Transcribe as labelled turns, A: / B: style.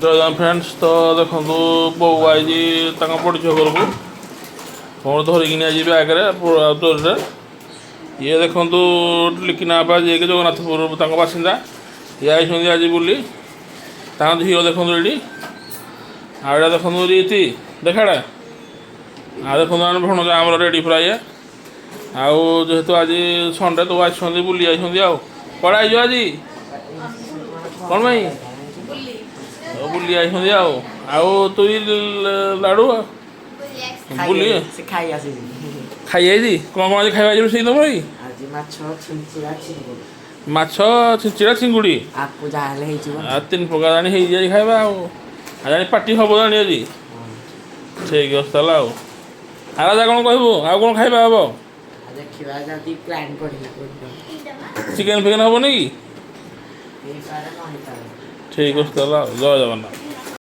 A: ଜୟ Jagannath friends. ତ ଦେଖନ୍ତୁ, ବୋଉ ଆଇଛି ତାଙ୍କ ବଡ଼ ଝିଅ ଘରକୁ। କ'ଣ ଧରିକିନି ଆଜି ବ୍ୟାଗରେ ଦୋରିରେ। ଇଏ ଦେଖନ୍ତୁ, ଲିକିନା ବାପା, ଯିଏକି ଜଗନ୍ନାଥପୁର ତାଙ୍କ ବାସିନ୍ଦା, ଇଏ ଆଇଛନ୍ତି ଆଜି ବୁଲି। ତାଙ୍କ ଝିଅ ଦେଖନ୍ତୁ ଏଇଠି। ଆଉ ଏଇଟା ଦେଖନ୍ତୁ ରୀତି ଦେଖାଟା। ଆଉ ଦେଖନ୍ତୁ, ଆମ ଭଣଜା ଆମର ରେଡ଼ି ପୁରା ଇଏ। ଆଉ ଯେହେତୁ ଆଜି ସଣ୍ଡେ, ତ ଆସିଛନ୍ତି, ବୁଲି ଯାଇଛନ୍ତି। ଆଉ କୁଆଡ଼େ ଆଇଛ ଆଜି? କ'ଣ ପାଇଁ? ଆଉ ବୁଲି ଯାଇଛନ୍ତି। ଆଉ ଆଉ ତୁଇ ଲାଡ଼ୁ ବୁଲି
B: ସେ ଖାଇ ଆସିଛି।
A: ଖାଇ ଯାଇଛି। କ'ଣ କ'ଣ ଆଜି ଖାଇବା ଆଜି ରୋଷେଇ ତମର କି?
B: ଆଜି ମାଛ ଛିଞ୍ଚିଡ଼ା, ଚିଙ୍ଗୁଡ଼ି।
A: ମାଛ, ଛିଞ୍ଚିଡ଼ା, ଚିଙ୍ଗୁଡ଼ି।
B: ଆକୁ ଯାହାହେଲେ ହେଇଯିବ।
A: ଆଉ ତିନି ପ୍ରକାର ଜାଣି ହେଇଛି ଆଜି ଖାଇବା। ଆଉ ଆଉ ଜାଣି ପାର୍ଟି ହବ ଜାଣି ଆଜି। ଠିକ୍ ଅଛି ତାହେଲେ। ଆଉ ଆଉ ରାଜା, କ'ଣ କହିବୁ? ଆଉ କ'ଣ ଖାଇବା ହବ?
B: ଆଉ ଦେଖିବା, ଯଦି ପ୍ଲାନ୍ ପଡ଼ିଲା।
A: ଚିକେନ୍ ଫିକେନ୍ ହବନି କି?
B: ହେଇପାରେ, ନ ହେଇପାରେ।
A: ଠିକ୍ ଅଛି ତାହେଲେ। ଆଉ ଜୟ ଜଗନ୍ନାଥ।